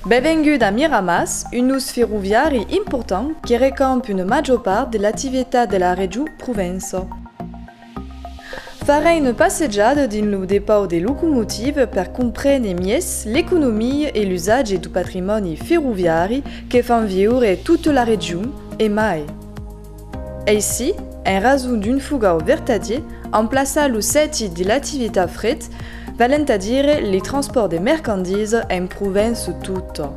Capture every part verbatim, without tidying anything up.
Benvengut a Miramàs, un nus ferroviari important que recampa una màger part de l'activitat de la region Provença. Farem una passejada dins lo depòt de locomotivas per comprene mièlhs l'economia e l'usatge dau patrimòni ferroviari que fan viure tota la region e mai. Aicí, en rason d'un fogau vertadier, emplaça lo sèti de l'activitat fret, valent a dire li transpòrts de mercandisas en Provença tota.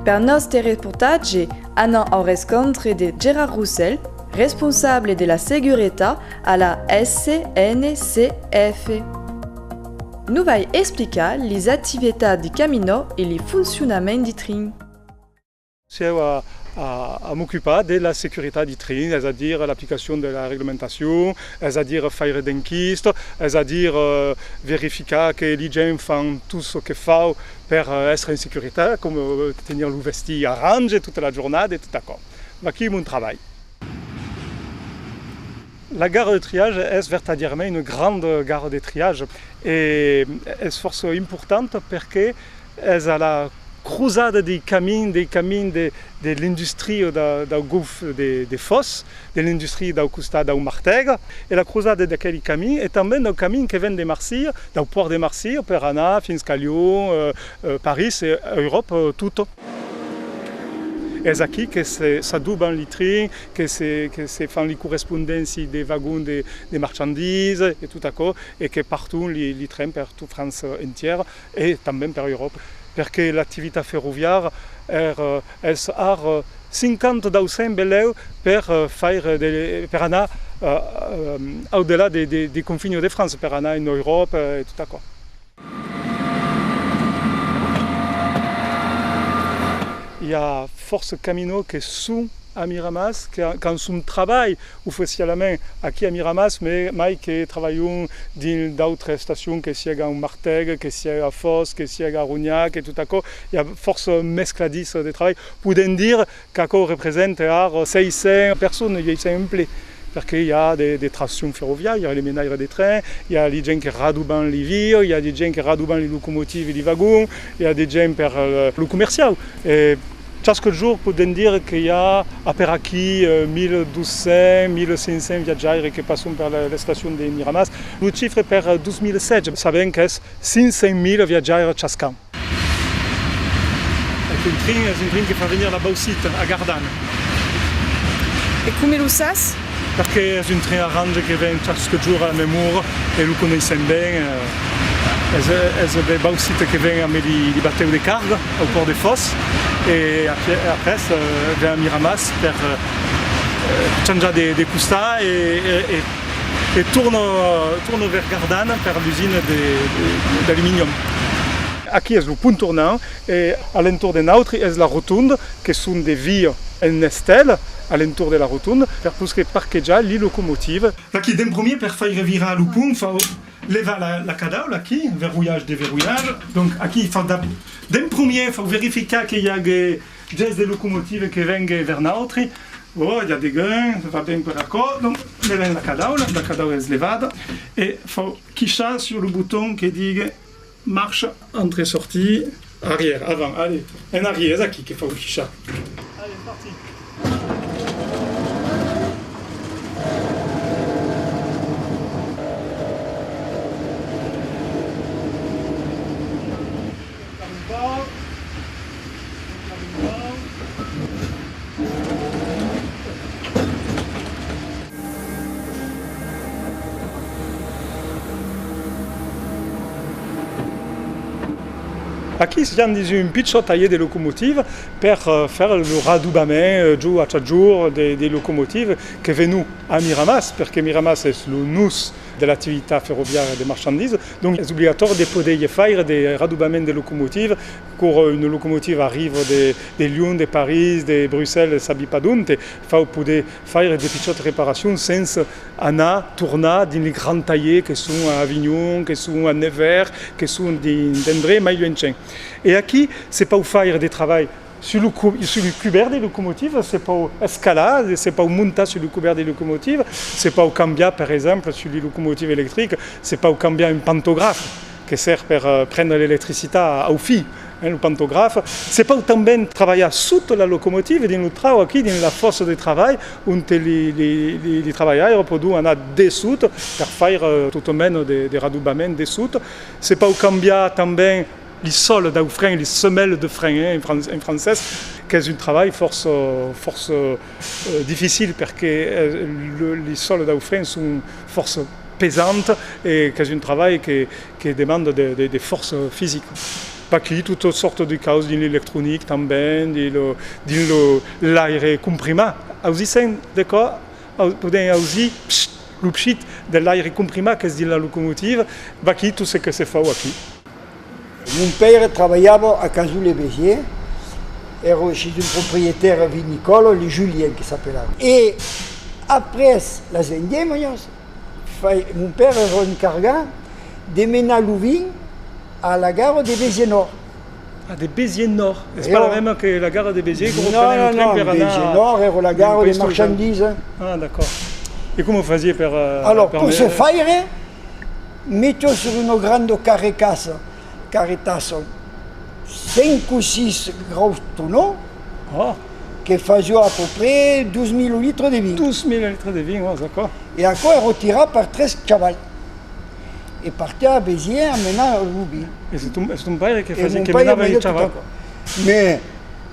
Per nòste reportatge, anam au rescòntre de Gerard Roussel, responsable de la seguretat a la S N C F. Nos vai explicar lis activitats di caminò e li foncionament di trin. Siáu a, a, a m'ocupar de la securitat di trin, es a dire l'aplicacion de la reglementacion, es a dire faire d'enquistas, es a dire, eh, verificar que li gents fan tot çò que fau per, eh, èstre en securitat, coma, eh, tenir lo vestit a range tota la jornada e tot aquò. Vaquí mon trabalh. La gara de triatge es vertadièrament una granda gara de triatge e es fòrça importanta perque es a la crosada dei camins, dei camins de, de l'industria da, dau Golf de, de Fòs, de l'industria dau costat dau Martega, e la crosada d'aqueli camins e tanben dau camin que ven de Marsilha, dau pòrt de Marsilha, per anar fins Calion, eh, eh, París e Euròpa, eh, tota. Es aquí que se, s'adoban li trins, que se, que se fan li correspondéncias de vagons de, de marchandisas e tot aquò, e que parton li, li trens per tot França entièra e tanben per Euròpa. Perque l'activitat ferroviària es, es ara cinquanta dau cent belèu per, eh, faire de, per anar, eh, eh, au delà de, de, de confinhas de França, per anar en Euròpa e tot aquò. I a fòrça caminò que son a Miramàs, que, qu'an son trabalh oficialament aquí a Miramàs, mai, mai que trabalhon dins d'autras estacions, que siaga a Martega, que siaga a Fòs, que siaga a Ronhac e tot aquò. I a fòrça mescladís de trabalh. Podèm dire qu'aquò representa ara sièis cents personas, sièis cents emplecs, perque i a de, de traccion ferroviària, i a li menaires de tren, i a li gents que radoban li vias, i a de gents que radoban li locomotivas e li vagons, i a de gents per, eh, lo comerciau. E chasque jorn podèm dire que i a aperaquí, eh, mila dos cents, mila cinc cents viatjaires que passon per la, l'estacion de Miramàs. Lo chifre per, eh, dos mila setze, sabèm qu'es cinc cents mila viatjaires chasqu'an. Es un trin, es un trin que fa venir la bauxita a Gardanne. E coma lo sas? Perque es un trin a range que ven chasque jorn a Namur e lo coneissèm ben. Eh, es, es de bauxita que ven amb li, li batèus de carga au pòrt de Fòs e après, après, eh, ven a Miramàs per, eh, chanjar de, de costat e, e, e, e torna, torna vers Gardanne per l'usina de, de, d'aluminium. Aquí es lo pont tornant e a l'entorn de nautres es la rotonda, que son de vias en estèla a l'entorn de la rotonda per postre parquejar li locomotivas. Aquí, d'en promier, per faire virar lo pont, fau levar la, la cadaula aquí, verrolhatge, desverrolhatge. Donc aquí, fau dab-, d'en promier, fau verificar que i ague ges de locomotivas que vengue vers nautres. Bon, i a degun, va ben per aquò. Donc, levem la cadaula, la cadaula es levada, e fau quichar sur lo boton que digue marche, entrée, sortie, arrière, avant, allez, en arrière, es aquí que fau quichar. Allez, parti. Aquí siam dins un pichòt talhièr de locomotivas per, eh, faire lo radobament, eh, jorn a chas jorn de, de locomotivas que venon a Miramàs, perque Miramàs es lo nus de l'activitat ferroviària de marchandisas, donc es obligatòri de poder i faire de radobament de locomotivas, quora una locomotiva arriba de, de Lion, de París, de Bruxelles, sabi pas d'onte, fau poder faire de pichòtas reparacions sens anar, tornar dins li grands talhièrs que son a Avinhon, que son a Nevers, que son dins d'endrechs mai luenhens. E aquí se pòu faire de trabalh sus lo cu-, sus li cubèrts de locomotivas, se pòu escalar, se pòu montar sus li cubèrts de locomotivas, se pòu cambiar, per exemple, sus li locomotivas electricas, se pòu cambiar un pantograf que sèrv per, eh, prendre l'electricitat au fil. Lo pantograf, se pòu tanben trabalhar sota la locomotiva, dins lo trauc aquí, dins la fòssa de trabalh, onte li, li, li, li trabalhaires pòdon anar dessota per faire, eh, tota mena de, de radobament dessota. Se pòu cambiar tanben li sòlas dau fren, li semelles de frein, eh, en fran-, en francés, qu'es un trabalh fòrça, fòrça, eh, dificil, perque, eh, lo, li sòlas dau fren son fòrça pesantas e qu'es un trabalh que, que demanda de, de, de fòrça fisica. Vaquí, totas sòrtas de causas dins l'electronic tanben, dins lo, dins lo, l'aire comprimat. Ausissèm de còps, au-, podèm ausir, psst, lo pshit de l'aire comprimat qu'es dins la locomotiva. Vaquí tot ce que se fau aquí. Mon paire trabalhava a Casoul e Besièrs, èra sus un proprietari vinicòla, le Julien que s'apelava. E après las vendémias, fai-, mon paire èra encargat de menar lo vin a la gara de Besièrs Nòrd. Ah, de Besièrs Nòrd. Es pas la mèma que la gara de Besièrs, que... Non, non, non, Besièrs Nòrd èra la gara de marchandisas. Ah, d'accord. E coma fasiá per, eh... Alors, per se faire, metiá sus una granda carrecassa, carretassa, cinc o sièis gròs tonons, que fasiá à peu près dos mila litres de vin. Dos mila litres de vin, oh, d'accord. E aquò èra tirat per tres chavals. E partiá a Besièrs a menar lo vin. E es ton, es ton paire que fasiá, que menava li chavals? Mès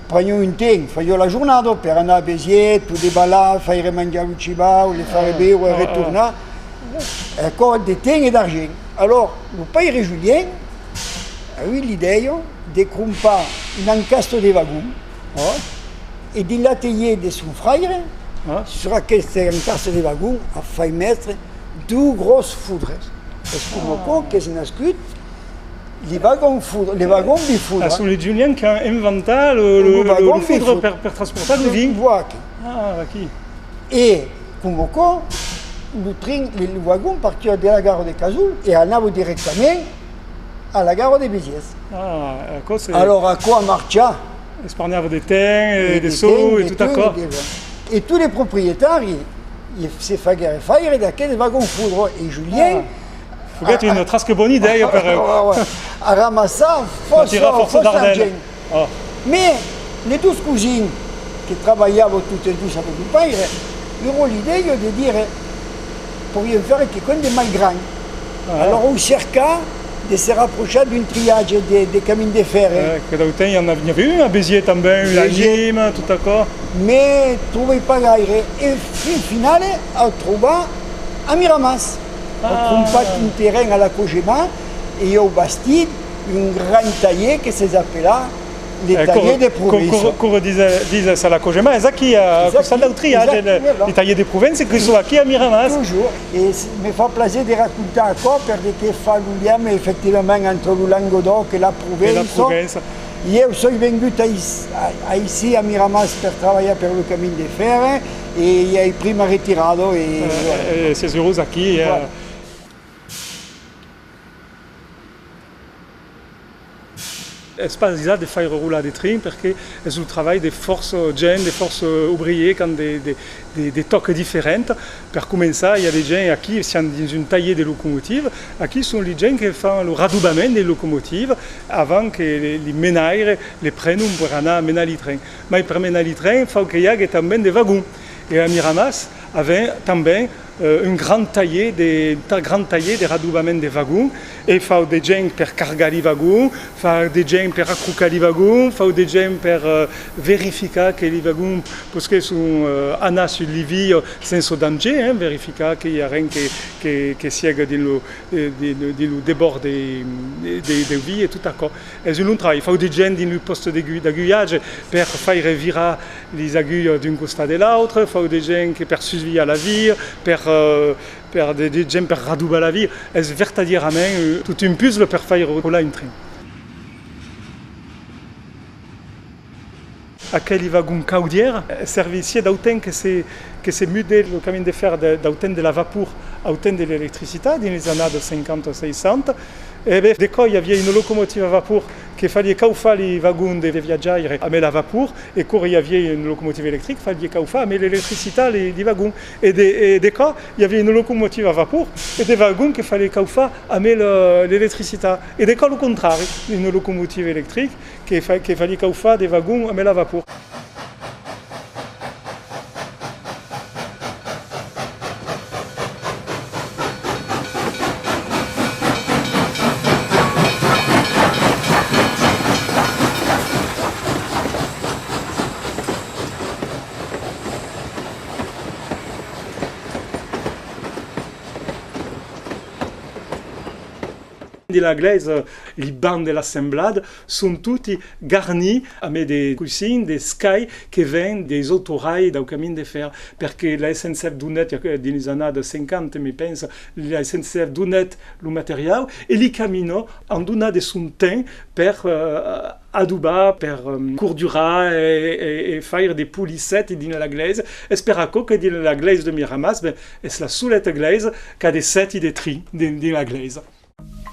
preniá un temps, fasiá la jornada per anar a Besièrs, tot debalar, faire manjar lo chival, le faire beure e retornar. Aquò de temps e d'argent. Alors, lo paire Julien a agut l'idèia de crompar un encastre de vagons e dins l'atelier de son fraire, sus aqueste encastre de vagons, a fach mèstre dos gròs fodres. Es coma aquò qu'es nascut li vagons fodre, li vagons bifodre. Ah, son li Julien qu'an inventat lo, lo, lo, lo fodre per, per transportar lo vin. Voilà. Ah, aquí. E coma aquò, lo tren, le, lo vagon partiá de la gara de Casoul e anava dirèctament a la gara de Besièrs. Ah, aquò se... Alors aquò a marchat. Esparnhava de temps e de sòus e tot aquò. E tots li proprietaris, i se faguèron faire d'aqueles vagons fodre e Julien... Ah. Foguèt una trasca bona idèia per eu. A ramassar fòrça, fòrça argent. Mès li dos cosins que trabalhavan totes dos avec mon paire, aguèron l'idèia de dire: "Poiriam faire quicòm de mai grand." Alors an cercat de se raprochar d'un triatge de, de camin de fèrre. Eh, que dau temps i en aviá un a Besièrs tanben, un a Nimes, tot aquò. Mès trobèt pas gaire. E fin finale an trobat a Miramas. An crompat un terren a la Cogema e i an bastit un grand talhièr que s'apela le talhièr de Provença. Quora dises, dises a la Cogema, es aquí, a costat dau triatge, le talhièr de Provença, que son aquí a Miramas. Totjorn. E me fa plaser de racontar aquò, per de que fa lo liam efectivament entre lo Lengadòc e la Provença. E eu soi vengut aicí a Miramas per trabalhar per lo camin de fèrre e i ai pris ma retirada e... E siás urós aquí. Es pas aisat de faire rolar de tren perque es lo trabalh de fòrça gent, de fòrça obrièrs qu'an de, de, de, de tòcs diferents. Per començar, i a de gents aquí, siam dins un talhièr de locomotivas, aquí son li gents que fan lo radobament de locomotivas avant que li, li menaires li prenon per anar menar li trens. Mai per menar li trens, fau que i ague tanben de vagons. E a Miramas avèm tanben, eh, un grand talhièr de, un ta-, grand talhièr de radobament de vagons, e fau de gents per cargar li vagons, fau de gents per acrocar li vagons, fau de gents per, eh, verificar que li vagons posquèsson, eh, anar sus li vias sensa danger, eh, verificar que i a ren que, que, que siegue dins lo, eh, dins, dins lo debòrd de, de, de, de via e tot aquò. Es un long trabalh. Fau de gents dins lo pòste d'agu-, d'agulhatge per faire virar lis agulhas d'un costat de l'autre, fau de gents que per susvelhar la via, per, eh, per de, de gents per radobar la via. Es vertadièrament, eh, tot un puzzle per faire rolar un tren. Aqueli vagons caudièra, eh, servissiá dau temps que se, que se mudèt lo camin de fèrre de, dau temps de la vapor au temps de l'electricitat, dins lis annadas cinquanta seissanta. E ben, de còps i aviá una locomotiva a vapor Que faliá caufar li vagons de, de viatjaires amé la vapor, e quora i aviá un locomotiu electric, faliá caufar amé l'electricitat li, li vagons. E de, e de còps, i aviá una locomotiva a vapor, e de vagons que faliá caufar amé le, l'electricitat. E de còps lo contrari, una locomotiva electric que fa, que faliá caufar de vagons amé la vapor. Dins la glèisa, li bancs de l'assemblada son toti garnits amé de cossins, de cais que ven deis autorails dau camin de fèr, perque la S N C F donèt, dins las annadas cinquanta, me pensa, la S N C F donèt lo materiau e li caminants an donat de son temps per, eh, adobar, per, eh, cordurar e, e, e faire de polissètis dins la glèisa. Es per aquò que dins la glèisa de Miramàs, ben, es la soleta glèisa qu'a de sètis de trin dins, dins la glèisa.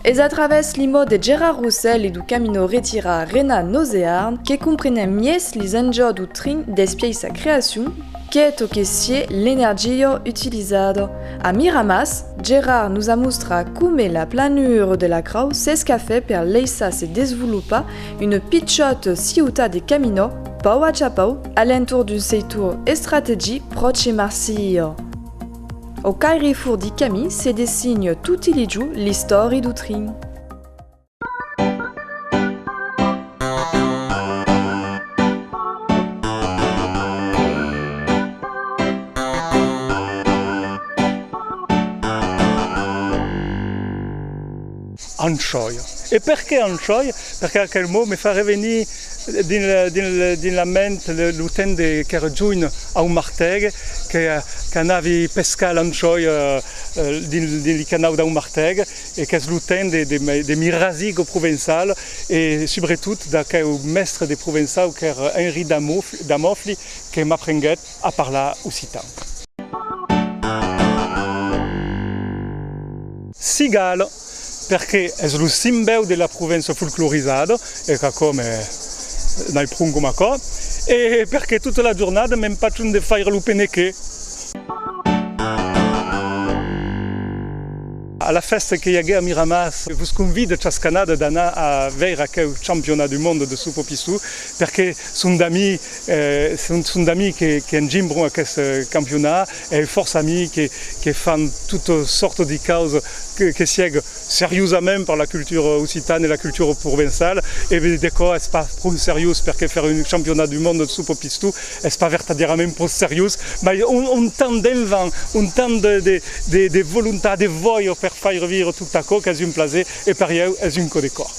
Es a travèrs li mots de Gerard Roussel e dau caminant retirat Renat Nozearn que comprenem mièlhs lis enjòcs dau trin despuei sa creacion, qué tot que sié l'energia utilizada. A Miramàs, Gerard nos amòstra coma la planura de la Crau s'escafèt per laissar se desvolopar una pichòta ciutat de caminants, pauc a cha pauc, a l'entorn d'un sector estrategic pròche Marsilha. Au cairefòr di camins se dessenha toti li jorns l'istòria dau trin. Anchoia. E perqué anchoia? Perque aquel mot me fa revenir dins le, dins le, dins la ment le, lo temps de, qu'èra joine au Martègue, que, qu'anavi pescar l'anchoia, eh, dins, dins li canaus dau Martègue, e qu'es lo temps de, de, de mi rasiga provençala, e subretot d'aqueu mèstre de provençau qu'èra Henri Damofli, Damofli, que m'aprenguèt a parlar occitan. Cigala, perque es lo simbèu de la Provença folclorizada, e qu'aquò me, n'ai pron coma aquò, e perque tota la jornada m'empachan de faire lo penequet. A la fèsta que i aguèt a Miramàs, vos convide chasca annada d'anar a veire aqueu championat du monde de sopa pistó, perque son d'amics, eh, son, son d'amics que, que engimbran aqueste, eh, campionat, e fòrça amics que, que fan tota sòrta de causas que, que sièga seriosament per la cultura occitana e la cultura provençala, e ben, d'aquò es pas pro seriós, perque faire un championnat du monde de sopa pistó es pas vertadièrament pro seriós, mai ont, ont tant d'envent, ont tant de, de, de, de volontat, de vòia per faire viure tot aquò, qu'es un plaser e per ieu es un còp de còr.